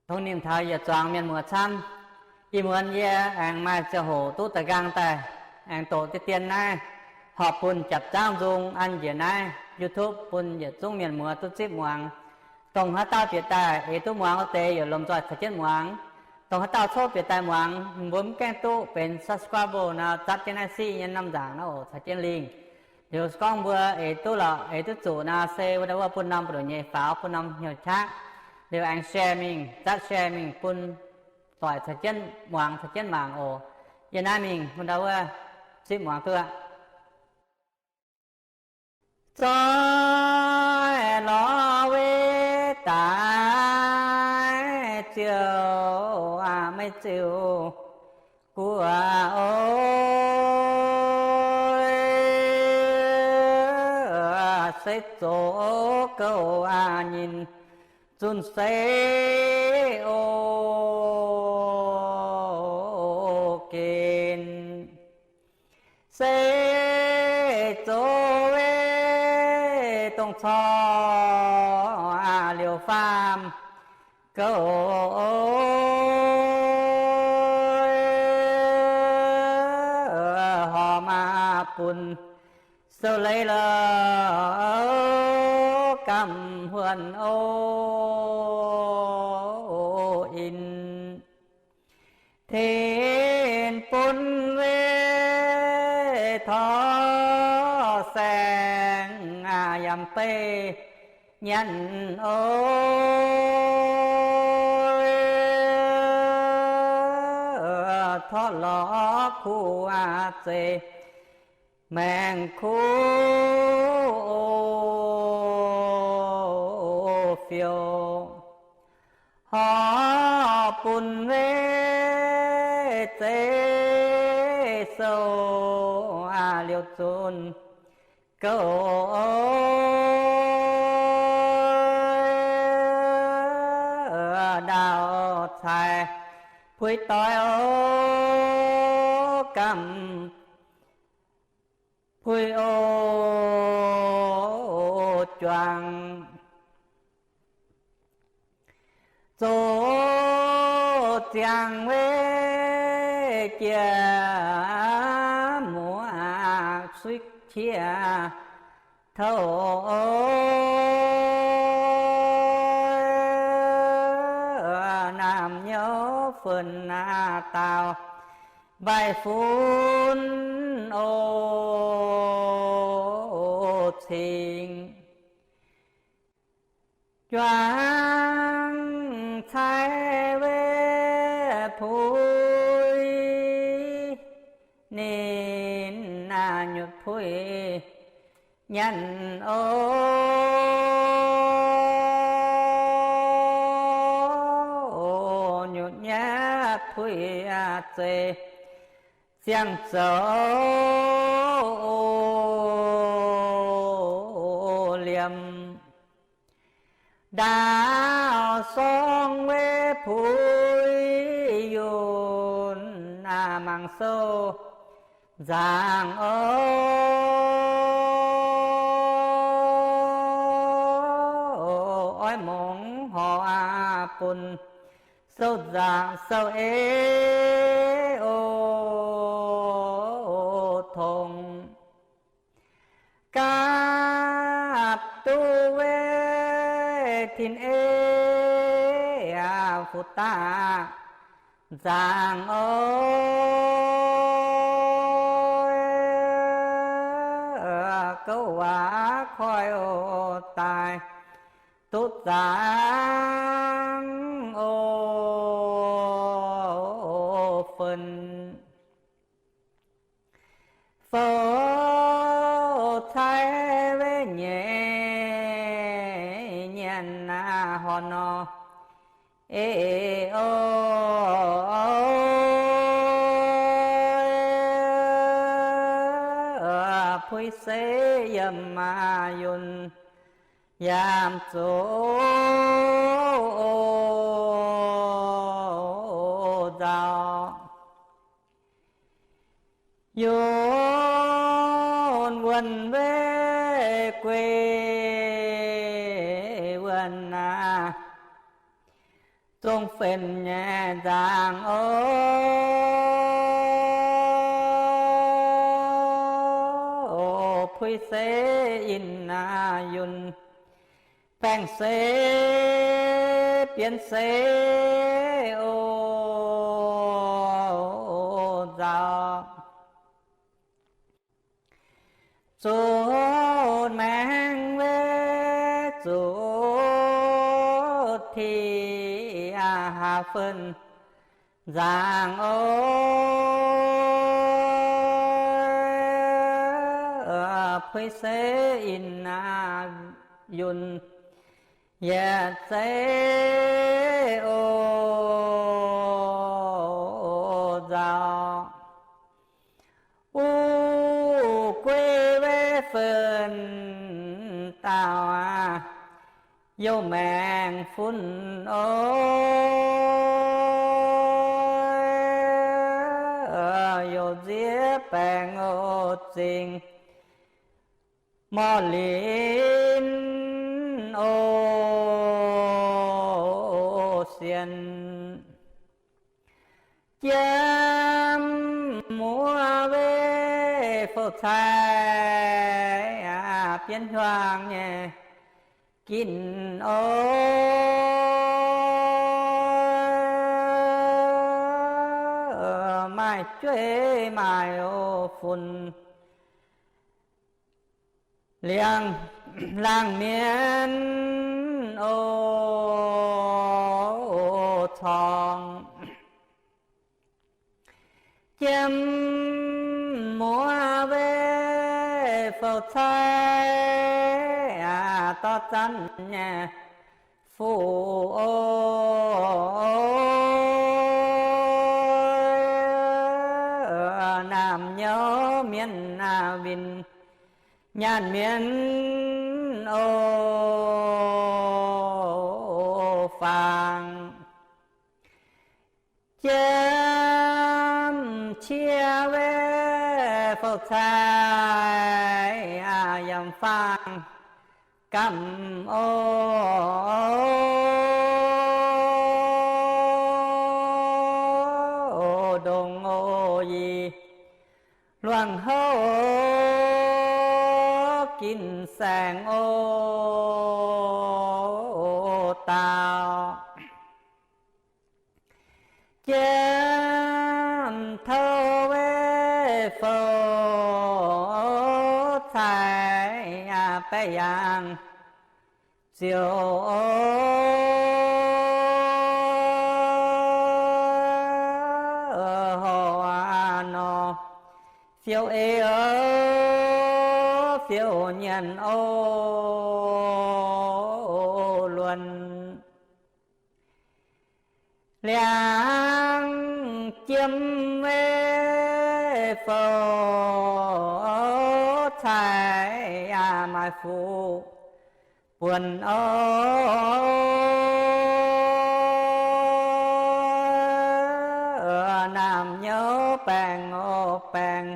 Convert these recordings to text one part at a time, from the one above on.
Tongx nimc taux yietc zuangx mienh muoz camv. Ih muonz yie aengx maaih ziangh hoc duqv da'nqaang daaih, aengx doqc diqv dien naaiv, horpc bun japc zaangv nzung an njiec naaiv YouTube bun yietc zungv mienh muoz duqv zipv muangx. Dongh haaix dauh bieqc daaih eix duqv muangx wuov deix yaac lomh nzoih caux jienv muangx. Dongh haaix dauh cov bieqc daaih muangx, mbuo mv gaengh duqv benx subscriber nor, zatv jienv naaiv siqv nyei norm nzaangc nor oc, caux jienv lingh. Liuz gorngv mbuo eix duqv lorqc, eix duqv zuqc nor, se wuov dauh wuov bun norm buoz-ndoqv nyei faaux, bun norm hnyouv qaqv. Liuz aengx share mingh, zatv share mingh bun doic caux jienv muangx, caux jienv mangc oc. Yie naaiv mingh bun ndau wuov zipv muangx duqv aqv. Zoih lorz weic daaih ziouc aqc maiv ziouc guoqv oc. Se zoux gouv aqc nyinh zunh se o gen. Se zoux weic dongh corc liouc faam gouv horpc bun sou leiz lorz gamh huonh o in. Tin bun weic torv saeng yaac mv bei nyanc oc. Torv lorz kuv zeiz maengx kuv o fiouv. Horpc bun weic zeiv sou liouc zunh gouv ndaauv cai puix doix o gamh puix o juangc. Zoux ziangh weic jiex muoz suiv qiex touv naamh nyouz fun daauh mbaih fun o cingx. Juangc cai weic puix, ninh nyutc puix nyanc o, nyutc nyav puix zeiv ziangh zoux o liemh. Ndaauv sorng weic puix yunh mangc sou nzaangc o, oix mongx horc bun sou nzaangc sou ei o tong. Gapv duqv weic tin ei fuqv daaih nzaangc o, gouv waac koiv o daaih duqv nzaangc o fen. Fouv cai weic nyeic nyanc aqv horc nor, ei o, puix se yiem maa yunh yaac zuqc nzauh. Yunh wuonh weic guei wuonh aac, zong fen nyei nzangc o, puix seix in yunh, baengh seix bienx seix o, nzauh zuqc maengx weic zuqc ti aa, haaix fun nzangc o, puix seix in aa, yunh yietc zeiv o, nzauh uv guei weic fun dauh aa, youh maengx fun o, youh nziev baengc o, zingh morh linz o, sienx jiem muoz weic fouv cai aa, bienx hiuang nyei ginc o, maaih jueiv maaih o, fun liangx laangh mienh o, corngx jiem muoz weic fouv cai aa, dorh zanc nyei fuqv o, naamh nyouz mienh aa, winh nyaanh mienh o, fangx jiem cie weic fouv cai aa, yaac fangx gamh o, ndongc o, yie luangh houv ginc saengx o, daauh jiem touv weic fouv cai aa, baeqc yaangh ziouc o, horc aa nor, fiou ei o, fiou nyanc o, luonx liangx jiem weic fouv cai aa, maaih fuqv buonc o, naamh nyouz baengh o, baengh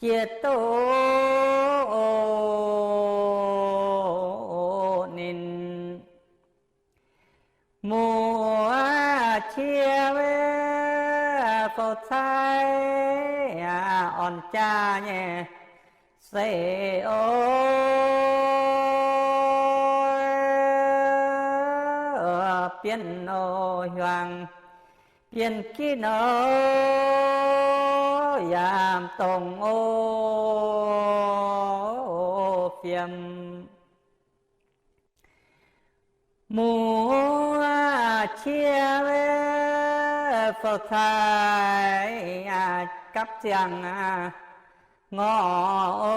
jiex duqv o, ninh muoz cie weic fouv cai aa, orn jaa nyei se o, bienx o, hiuang bienx ginv o, yaac dongh o, fiem muoz cie weic fouv cai aa, gapv ziangh aa, ngorc o,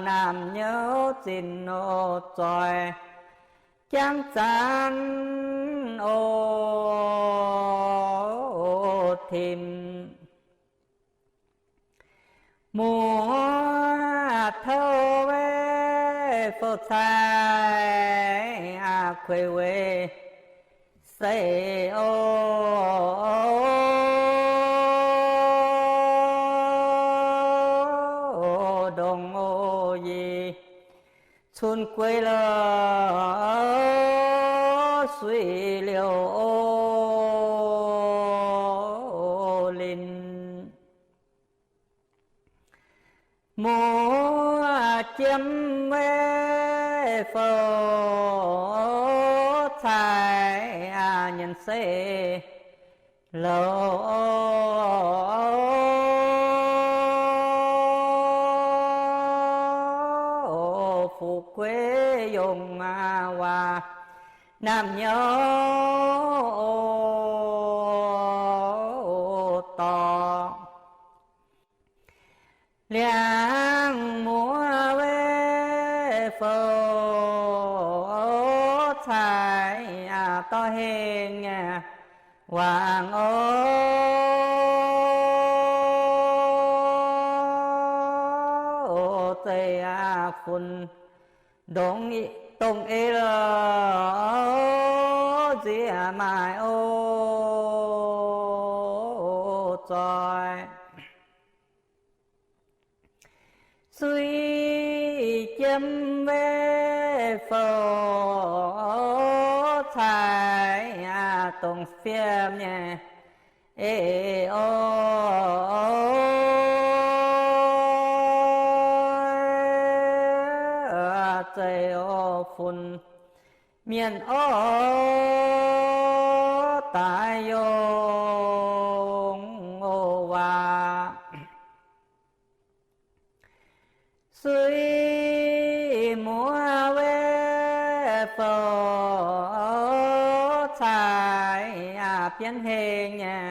naamh nyouz zinh o, zoih jangv zanc o, tim muoz touv weic fouv cai aa, kueix weic seix o, ndongc o, yie cun guei lorh suiv liouc o linh. Muoz jiem wei fou cai nyienc sei louc fuqv gueiv yongh waac naamh nyouz dorngx. Liangx muoz wei fou cai dorh heng nyei wangc o, zeiz funx ndongc, dongh ei lorh nziex maaih o zoih. Suiv jiem wei fou cai dongh fiem nyei ei o, zeiz o funx mienh o daaih yongh o waac. Suiv muoz wei fou cai bienv heng nyei,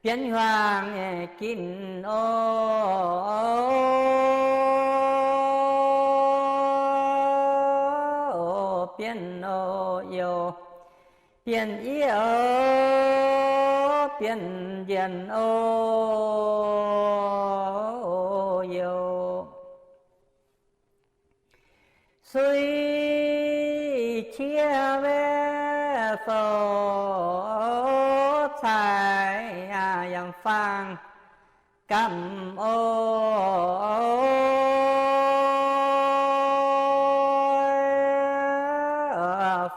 bienv hiuang nyei ginv o, bienv o youh, bienv yie o, bienv njien o youh. Suiv qiex wei fou cai yaac faang gamh o,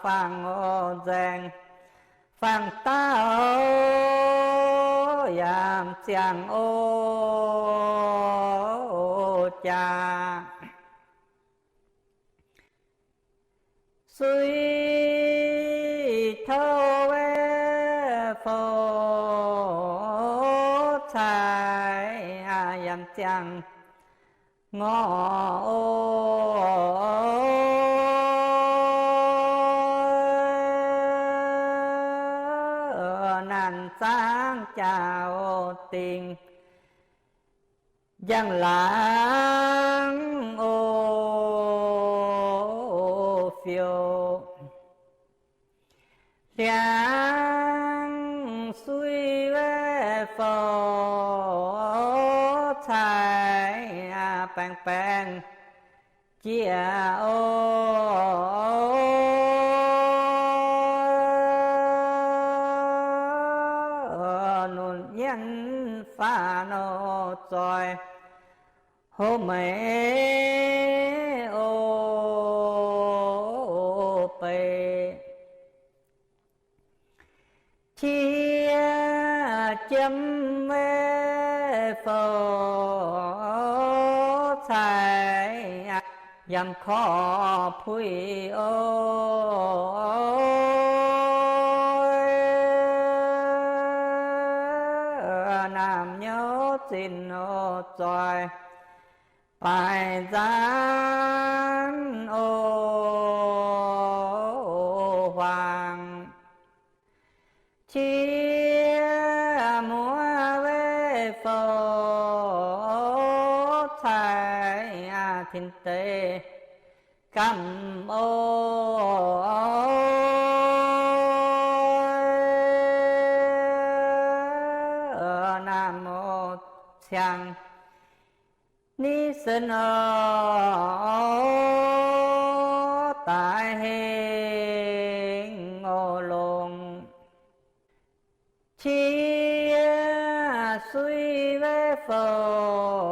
faang o nzaeng, faang daav o, yaac ziangh o jaax. Suiv touv wei fou cai yaac ziangh ngorc o, naanc zaangv jaax o dingc njang-laangc o fiouv. Liangx suiv wei fou cai baengx baengx jiex o, nunc nyienv faanv o zoih, houv meix o beiv. Qiex jiem wei fou cai yaac korv puix o, naamh nyouz zinh o zoih, baaix nzaanv o huaang. Qiex muoz wei fou cai tinx deix gamh o, naamh o ciangx ni sen o, daaih hengx o longx. Qiex suiv wei fou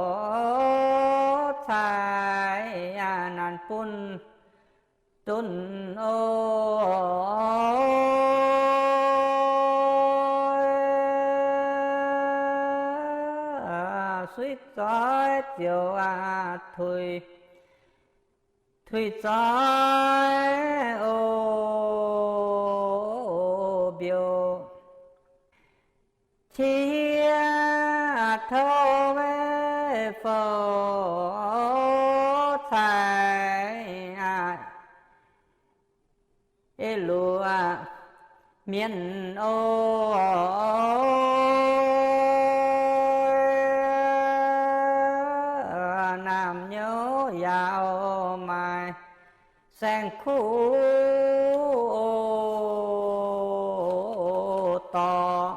cai naanc bun dunv o. Suiv zoih ziouc tuix, tuix zoih o mbiouh. Qiex tov maiv fou cai ei luoqc mienh o. Naamh nyouz yaac maaih saeng-kuv dorh.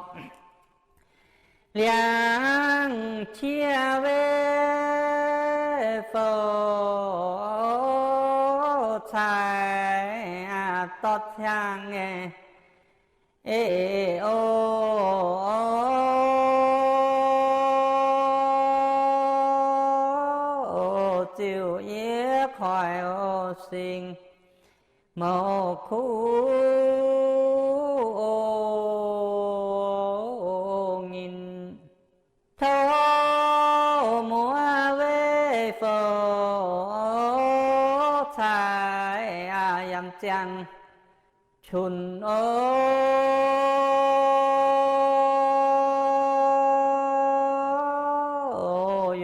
Liangx qiex maiv fou cai dorh ciangv nyei ei o. Ziouc yie koiv o singx mouc kuv o nyinh. Tov muoz maiv fou cai yaac ziangh cunx o.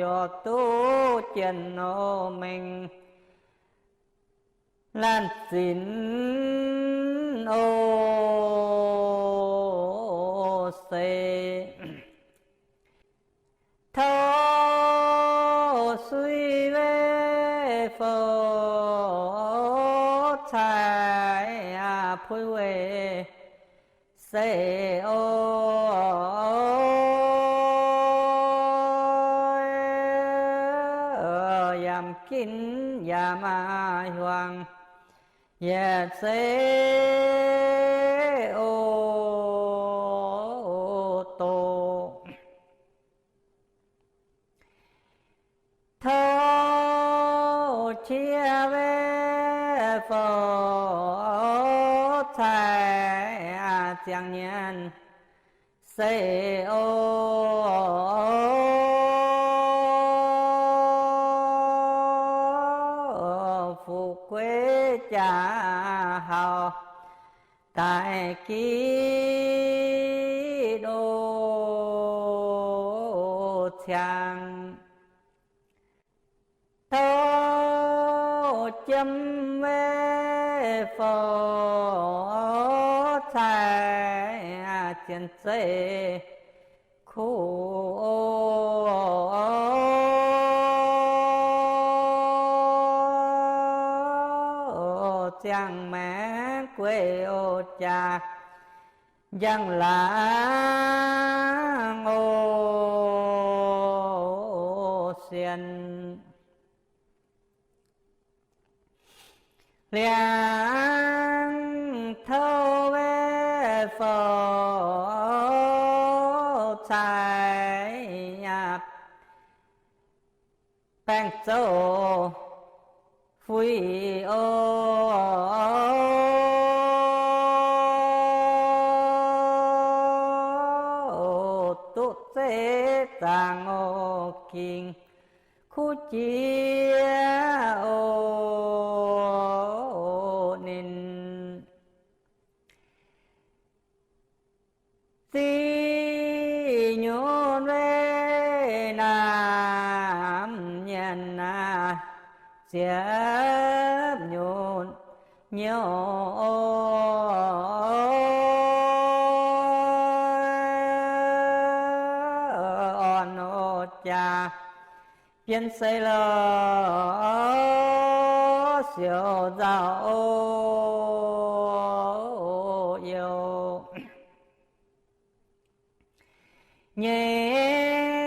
Yaac duqv jienh o mengh laanh zinx o se. Tov suiv maiv fou cai puix weic se o. Yaac ginv yaac maaih hiuang yietc se o doqc. Tov qiex maiv fou cai ziangh nyienz se o. Fuqv gueiv jaax hauh daaih gitv o ciangv. Tov jiem maiv fou cai zien zeiv kuv o. Ziangh maengx gueiv o jaax njang laangc o sien. Liangx touv maiv fou cai yaac baengh zouv fuix o. Duqv zeiv zaangc o, gingx kuv jiex o ninh. Ziqv nyunc maiv naamh nyanc aac, ziepc nyunc nyouh orn o jaax, bienx seix lorz siouc nzauh o youh. Nyeic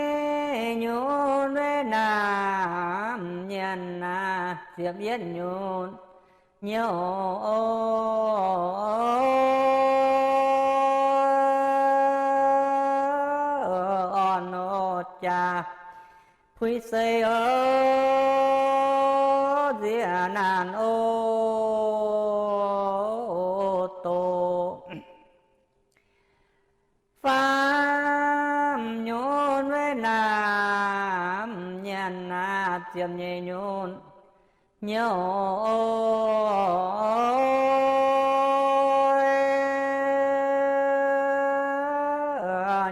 nyunc maiv naamh nyanc aac, ziepc yietv nyunc nyouh orn o jaax, puix seix o nziex naanc o ziepc nyeic nyunc nyouv,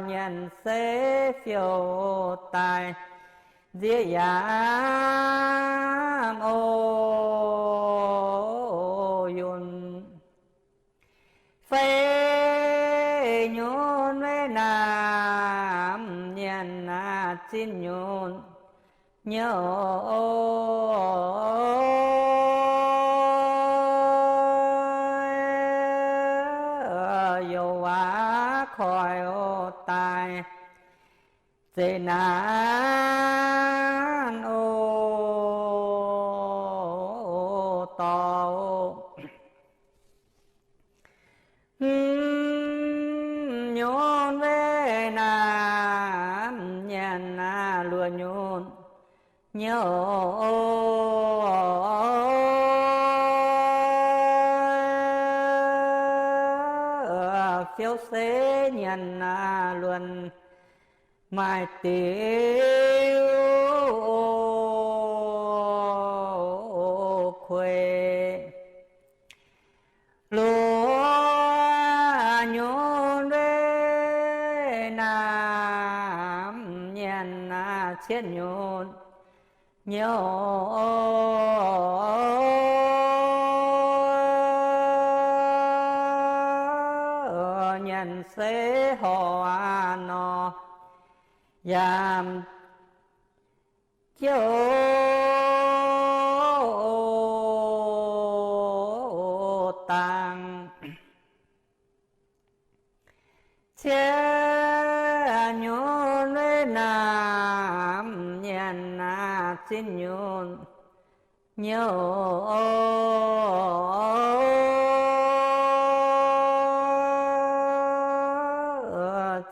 nyanc se fiou daaih nziev yaangh o yunh. Feix nyunc wei naamh nyanc zinh nyunc nyouv, youc waac koiv daaih zeqc naanc o dorh. Hmz nyunc wei naamh nyanc luoqc nyunc nyouv, fiouv se nyanc luonc maaih diuv kuei. Luoqc nyunc wei naamh nyanc cietv nyunc nyouv, nyanc se horc nor yaac jouv dangh. Cietv nyunc wei naamh nyanc zinh nyunc nyouv,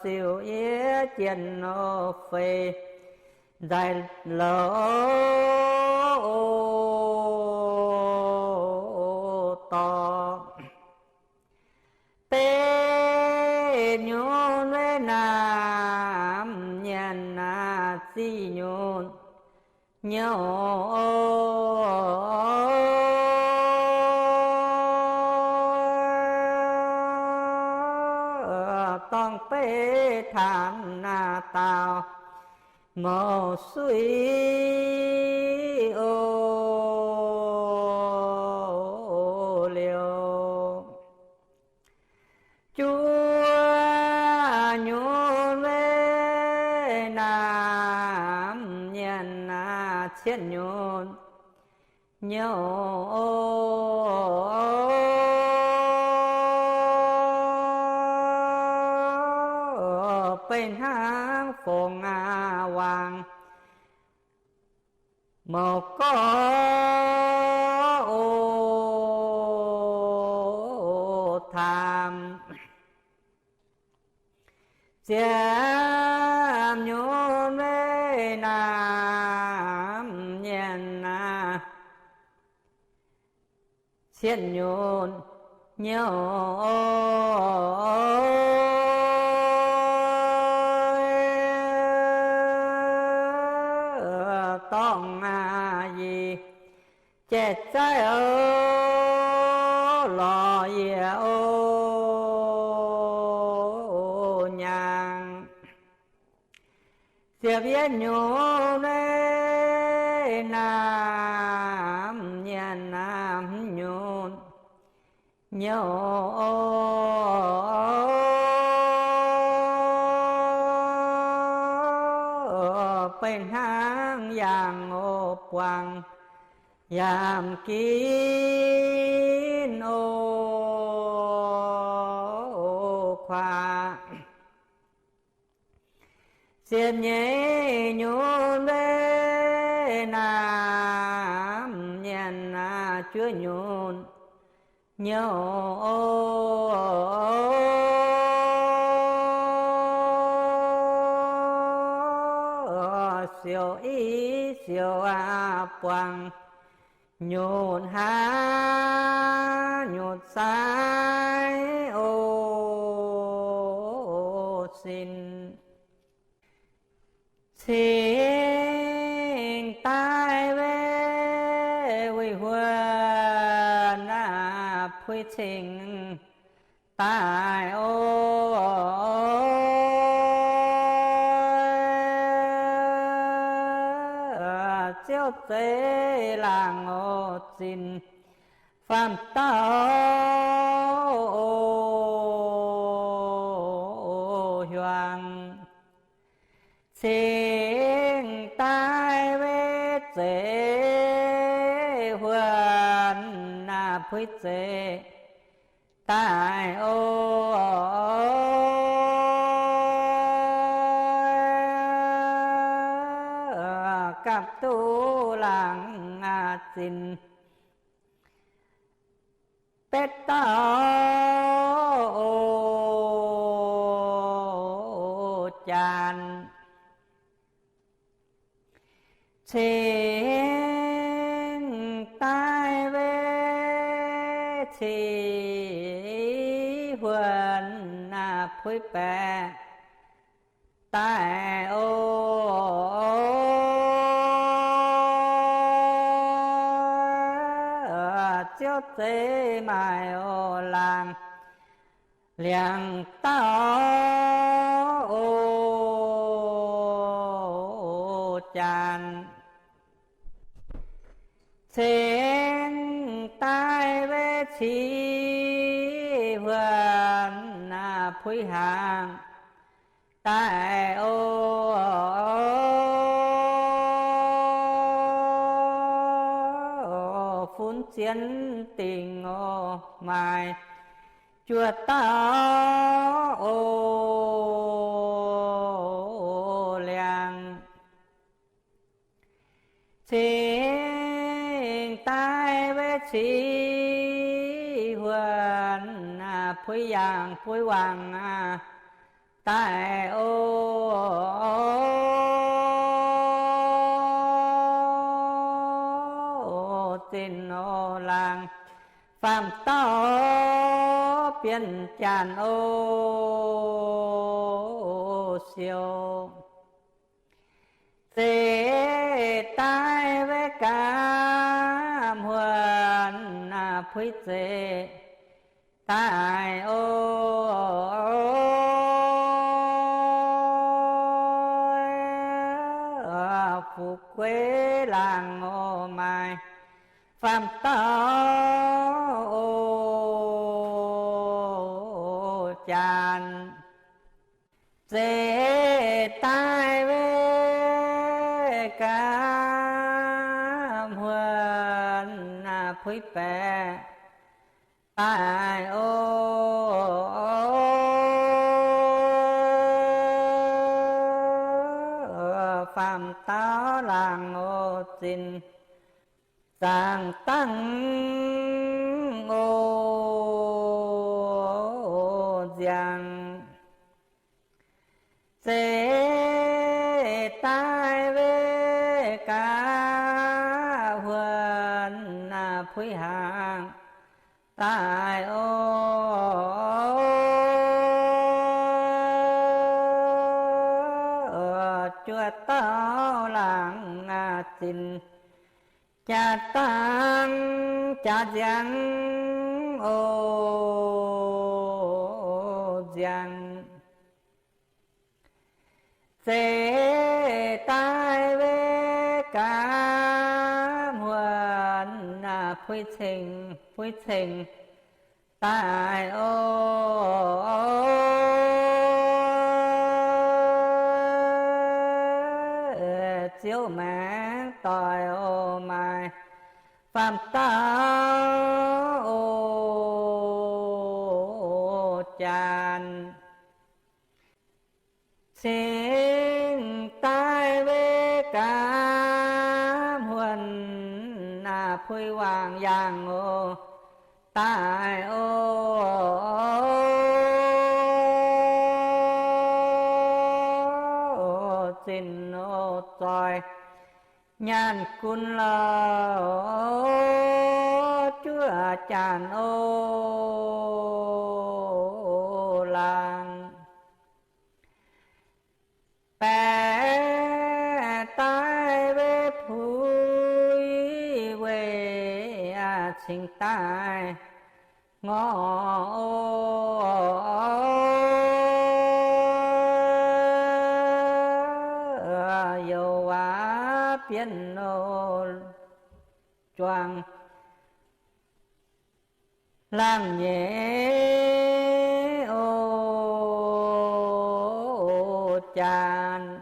ziouc yie jienh feix nzaaih louc dorh. Betv nyunc wei naamh nyanc ziqc nyunc nyouv, dorngh beiv taanx naaiv daauh mouc suiv o liouh. Juov nyunc wei naamh nyanc cietv nyunc nyouv, beiv hnangv fongc aqv wangc mouc gorx o taamh. Ziepc nyunc wei naamh nyanc cietv nyunc nyouv, dorngh aqv yie jai zaiv o lorz yie o nyaangh. Ziepc yietv nyunc wei naamh nyanc naamh nyunc nyouv, beiv hnangv yaangh o buangh yaac ginv o kuaaiv. Ziepc nyeic nyunc wei naamh nyanc naaiv juov nyunc nyouv, siouc i siouc aqv buangh nyutc hnangv nyutc saaiv o sin. Cingx daaih puix cingx daaih oc. Ziouv zeiz laangc oc zinh faam dauh hiuang cingx daaih weic zeiv huon puix zeiv daaih oc. Gapv duqv laangc zinh betv dauh oc janx cingx daaih weic cih huon puix baeqc daaih oc. Ziouv zeiz maaih oc laangc liangc dauh oc janx cingx daaih weic cih huon puix hnaangx daaih oc. Funx zien dingc oc maaih juoqv dauh oc liangc cingx daaih weic cih huon puix yaangh puix wangc daaih oc. Zinh oc laangc faam dauh bienx janx oc siou zeiz daaih weic gapv huon puix zeiv daaih oc. Fuqv gueix laangc oc maaih faam dauh oc janx zeiz daaih weic gapv huon puix baeqc daaih oc. Faam dauh laangc oc zinh zaangc dangh oc nziangx zeiz daaih weic gapv huon puix hnaangx daaih oc. Juoqv dauh laangc zinh jaax dangh jaax nziangx oc nziangx zeiz daaih weic gapv huon puix ceng, puix ceng daaih oc. Ziouv maengx doic oc maaih faam dauh oc janx cingx daaih weic gapv huon puix wangc yaangh oc daaih oc. Zinh oc zoih nyaanh gunv lorh juov janx oc laangc baeqc daaih weic puix weic cingx daaih ngorc, youc waac bienv oc, juangc laangh nyeic oc, janx.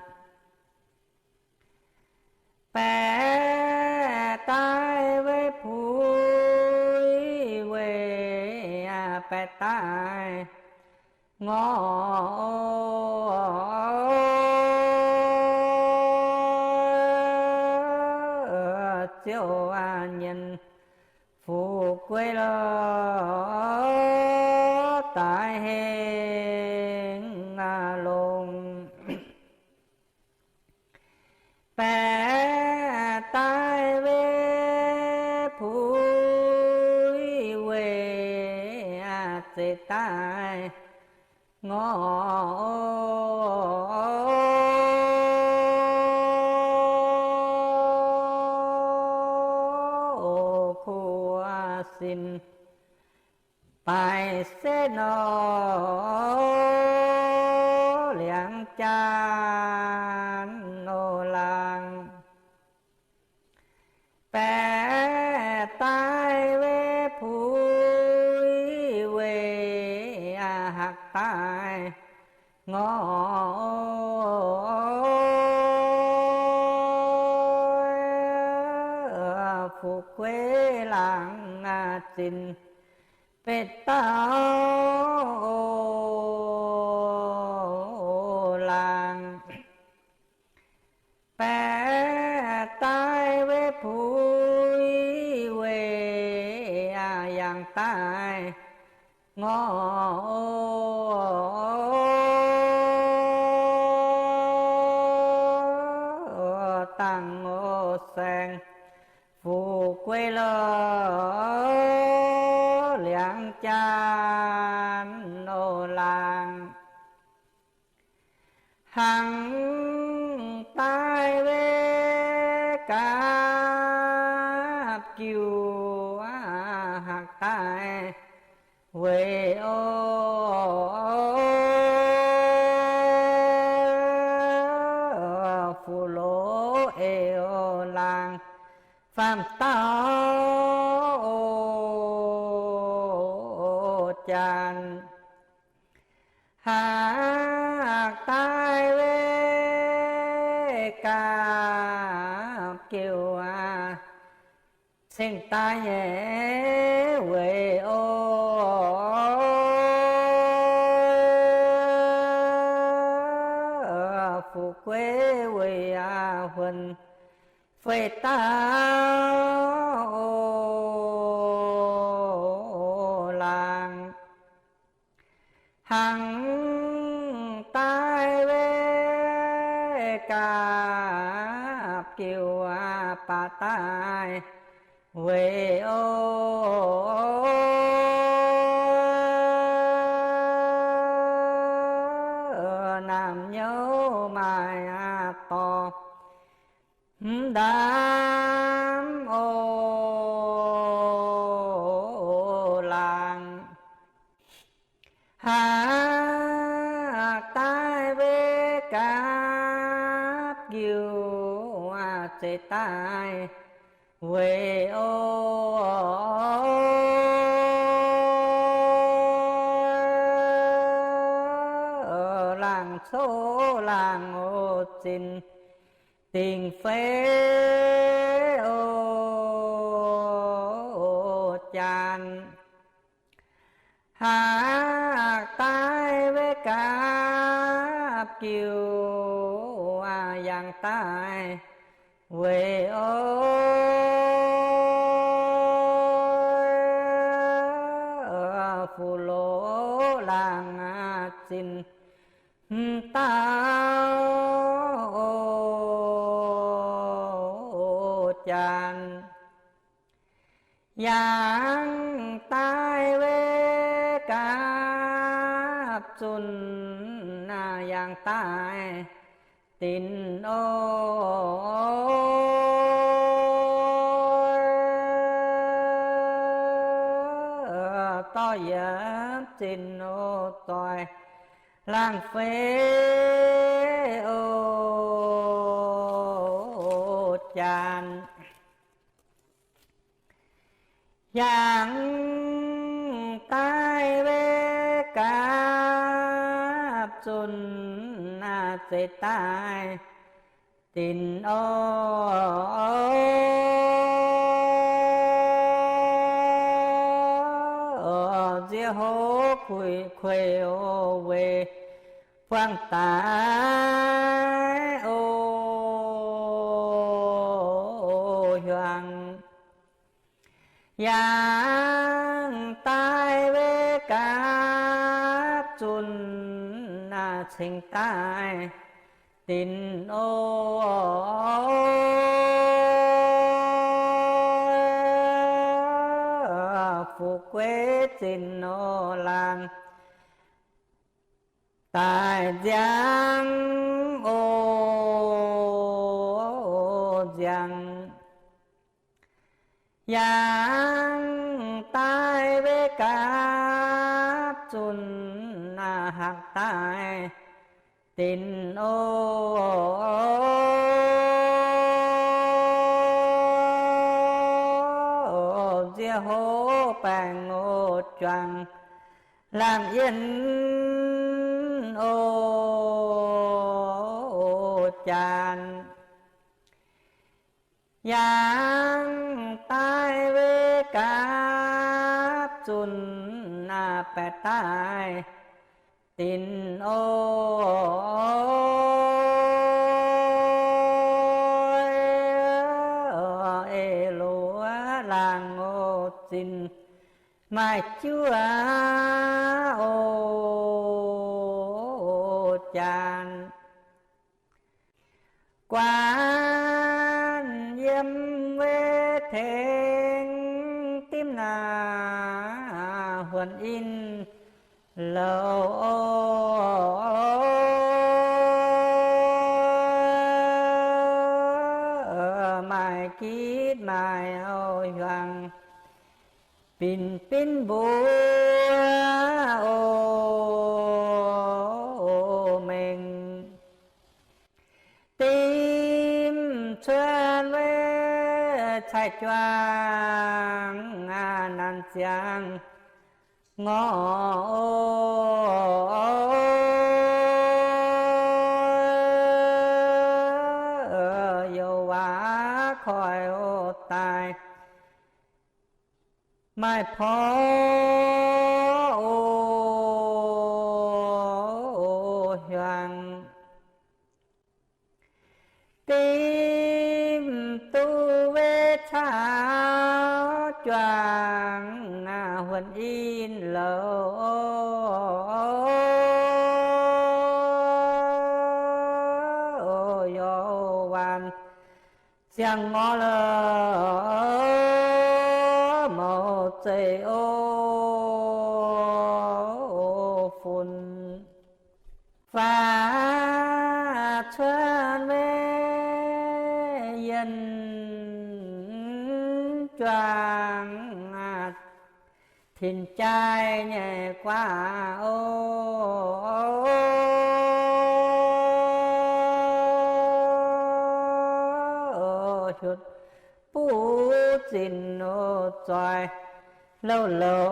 Baeqc daaih weic puix weic, baeqc daaih ngorc, ziouc nyienx fu'jueiv lorz daaih hengx longx. Baeqc daaih weic puix weic, zeix daaih ngorc, kuv sin baaix setv nor, liangx jaan nor laangz. Baeqc daaih weic puix weic, hakv daaih ngorc, fu'jueiv laangz zinh betv dauh laangz. Baeqc daaih weic puix weic, yangh daaih ngorc, dangh saeng fu'jueiv lorz liangx jaan nor laangz. Hnangv daaih weic gaapv jiuv, hakv daaih weic o fu'loz eix laangz faam dauh janx. Hakv daaih weic gaapv jiuv, cingx daaih nyei weic o fu'jueiv weic huon feix dauh laangz. Hnangv daaih weic gaapv jiuv, baac daaih weic o naamh nyouz maaih dorh ndaamv o laangz. Hakv daaih weic gaapv jiuv, zeix daaih weic o laangz coqv laangz o zinh dingc feix o janx. Hakv daaih weic gaapv jiuv, yangh daaih weic o fu'loz laangz zinh dauh janx. Yangh daaih weic gaapv zunh, yangh daaih dinc o dorh yiemx zinh oc, zoih laangh fei oc, janx. Hiaangx daaih weic gapv zunc, aa, zeiz daaih dinc oc, nziex houv kueiv oc, weic buangh daaih oc, hiuang. Hiaangx daaih weic gapv zunc, aa, cingx daaih dinc oc, fu'jueiv zinh oc, laangh daaih nziangx oc, nziangx. Hiaangx daaih weic gapv zunc, aa, haaix daaih dinc oc, nziex houv baengc oc, juangc laangh yienh oc, janx. Hiaangx daaih weic gapv zunc, aa, baeqc daaih dinc oc, eix luoqc laangh oc, zinh maaih juov oc, janx. Guanh yiem weic tengx dimv naaic huonh in louc, maaih gitv maaih auv-hiuang binc binv mbuo oc, mengh dimv cuotv weic cai-juang, aa, nanc ziangx ngorc oc, youc waac koiv oc, daaih maaih porv oc, hiuang. Dimv duqv weic cai-juang, aa, huonh in louc, youc waanc ziangh ngorc lorh mouc zeiv oc, funx faaux cuotv weic yienh juang, aa, tinc jai nyei guaav oc, hiuv buv zinh oc, zoih louh louh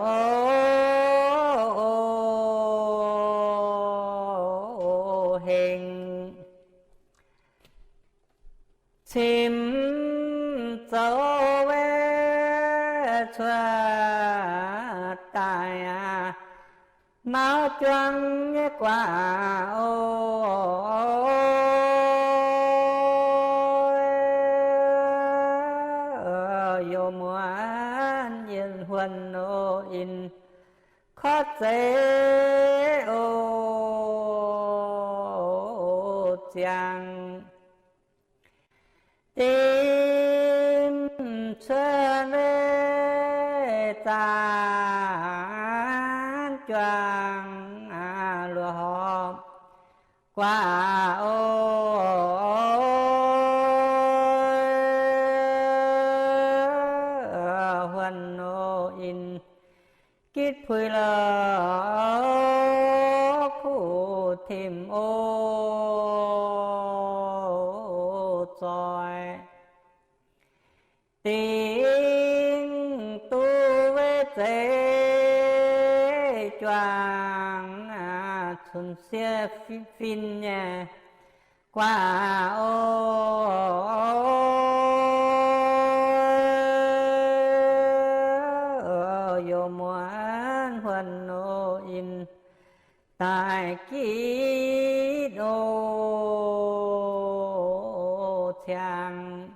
oc, hengx cim zoux weic cuotv daaih, aa, mauv juang nyei guaav oc, youc muonz yienh huonh oc, in korv zeiv oc, ziangh dimv cuotv weic zaanv juang, aa, luoqc horpc guaav oc, huonh oc, in Gitv puix lorqc, kuv timx o, zoih dingc duqv weic zeiv juangc, cunx siev fin nyei guaax o. Youc muonz huonh o, in daaih gitv o, ciangx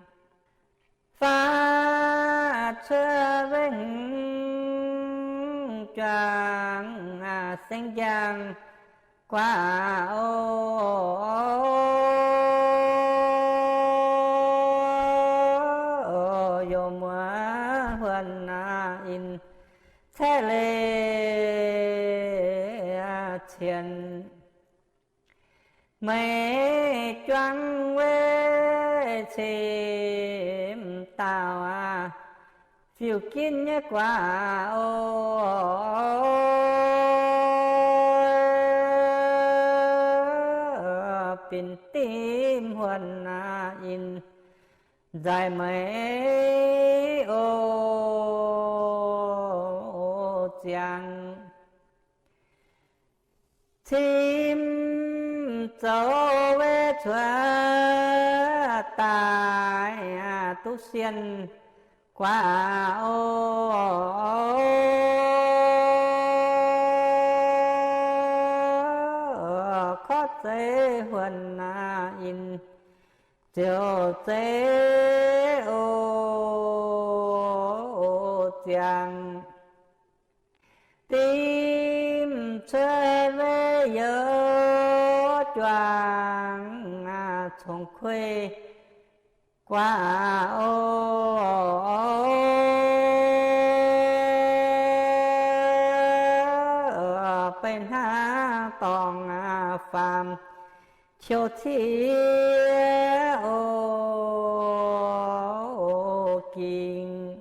faatv cuotv weic hmz juangc, sengx njang guaax o. Youc muonz huonh in caeqv leiz cien meix juangc weic cimx dauh fiuv-ginv nyei guaax o. Binc dimv huonh in nzaic meix o, ziangx cimv zoux weic cuotv daaih duqv sienh guaax o. Korv zeiv huonh in ziouc zeiv o, ziangx dimv cuotv weic youz juangc congx kuei guaax o. Beiv hnangv dorngx faam qiu ciev o, gingx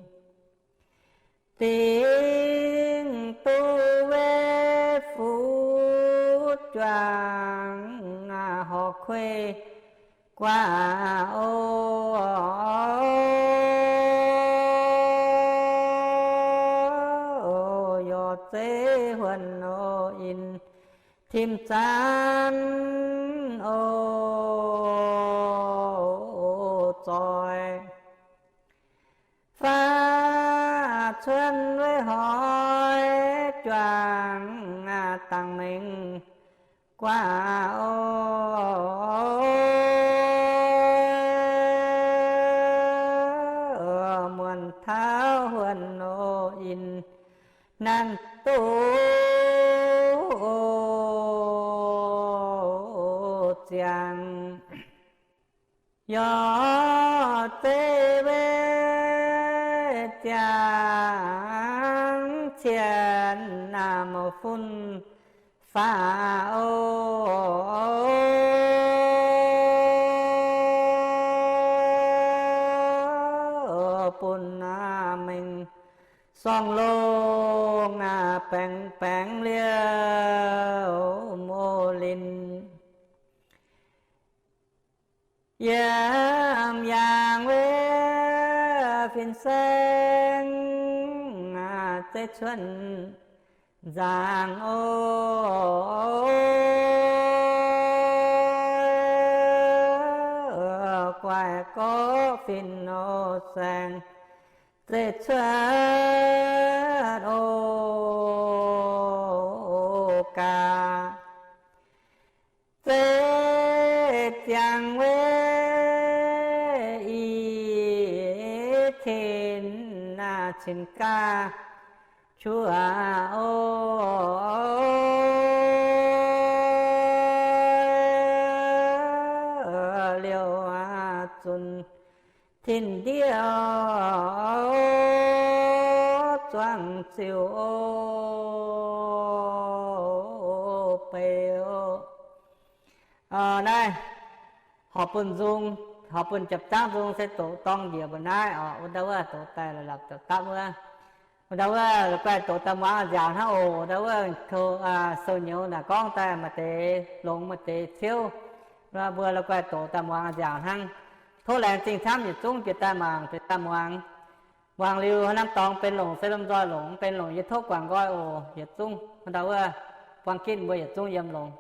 dingc duqv weic fuqv juangc horqc kuei guaax o. Yorc zeiv huonh o, in tim zanv o, zoih faatv cuotv weic hoix juangc dangx mengh guaax o. Muonc taux huonh o, in nanv duqv o, ziangx yorc zeiv weic ziangx cien mouc fun faaux o. Bun mengh sorng longh baengx baengx liouh moh linh. Yiem yaangh weic fin-saeng zeiv cuotv nzaangc o. Guaix gorqv fin-saeng zeiv cuotv o, gaax zeiv ziangx weic i tin cin gaax cuoqv o. Liouh zunc tin-ndiev zuangx ziux o, beiv o. Naaiv horpc bun nzung, horpc bun japv zangv nzung se doqc dorng njiec mbuo naaiv oc. Wuov dauh wuov doqc daaih la'lapc dapv wuov. Ndau wuov la'guaih doqc daaih muangx nziaauc hnangv oc. Ndau wuov sou nyouz naaic gorngv daaih maaih deix longx maaih deix ciouv. Mbuo la'guaih doqc daaih muangx nziaauc hnangv. Tov laengz zingh camv yietc zungv bieqc daaih mangc bieqc daaih muangx. Muangx liuz haaix norm dorngx benx longc se lomh nzoih longc, mv benx longc yie tov guangc nqoi oc. Yietc zungv ndau wuov buang gitv mbuo yietc zungv yiem longx.